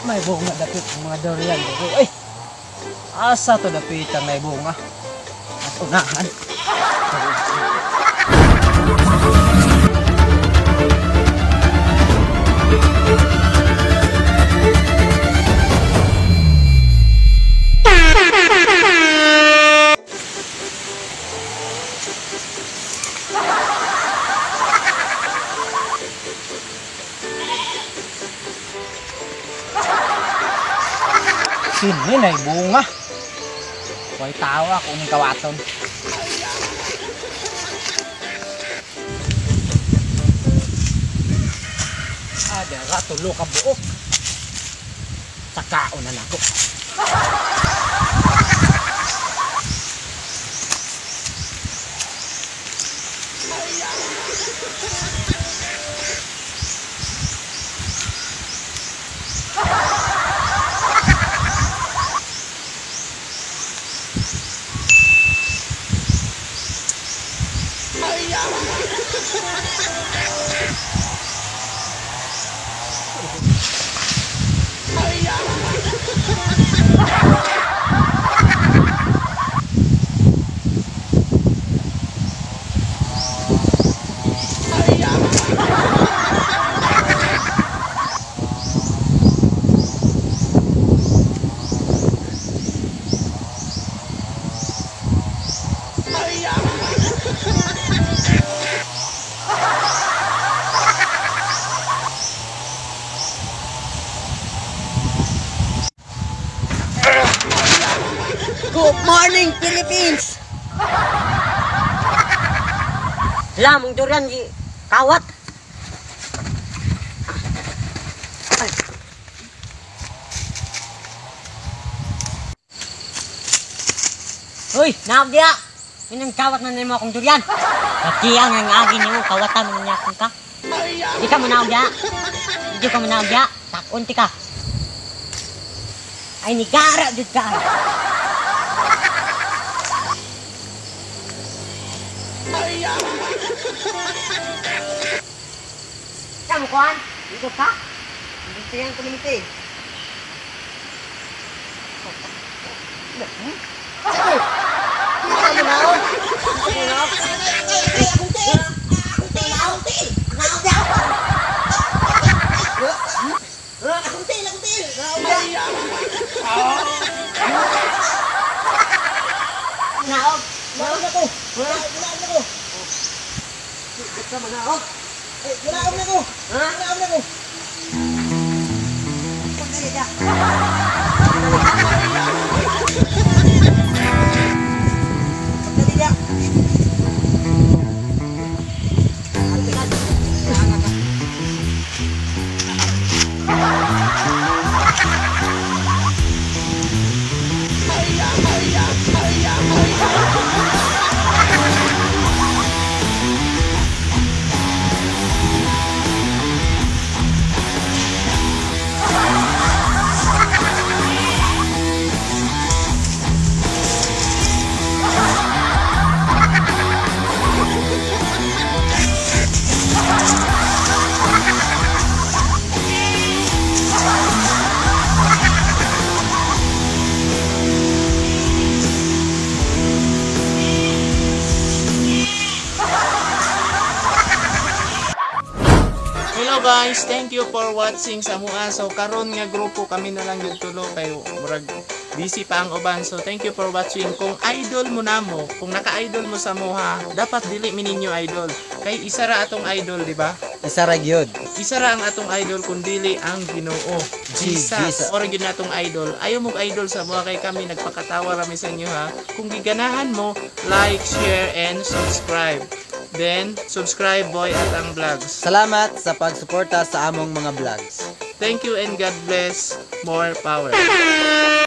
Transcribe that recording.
May bunga dapit ang mga durian dito. Ay! Asa to dapit ang may bunga? At unahan. Sini na bunga. Way tao ako ning kawaton. Ada tulo ka buok. Sakaon na nako. Good morning, Philippines! Lamang mong durian, di kawat. Ay. Uy, naog diya! Yun ang kawat na nimo akong durian. Katiya nga ang agi nimo, kawatan mo niya akong ka. Di ka mo naog diya. Di ka mo naog diya. Takunti ka. Ay, nigara jud ka. Kamu kuan? Dito ka? Industrial community. Naog. Naog na ko. Naog na ko. Naog. Naog na ko. Naog na ko. Pagdali ka. Pagdali ka. Hello guys, thank you for watching sa mua. So karon nga grupo kami na lang gyud tulo kay murag busy pa ang uban. So thank you for watching. Kung idol mo namo, kung naka-idol mo sa muha, dapat dili mi ninyo idol. Kay isa ra atong idol, di ba? Isa ra gyud. Isa ra ang atong idol kun dili ang Ginoo. Jesus. Jesus. Or gyud natong idol. Ayaw mong idol sa muha kay kami nagpakatawa rami sa inyo ha. Kung giganahan mo, like, share and subscribe. Then subscribe Boy at ang Vlogs. Salamat sa pagsuporta sa among mga vlogs. Thank you and God bless. More power.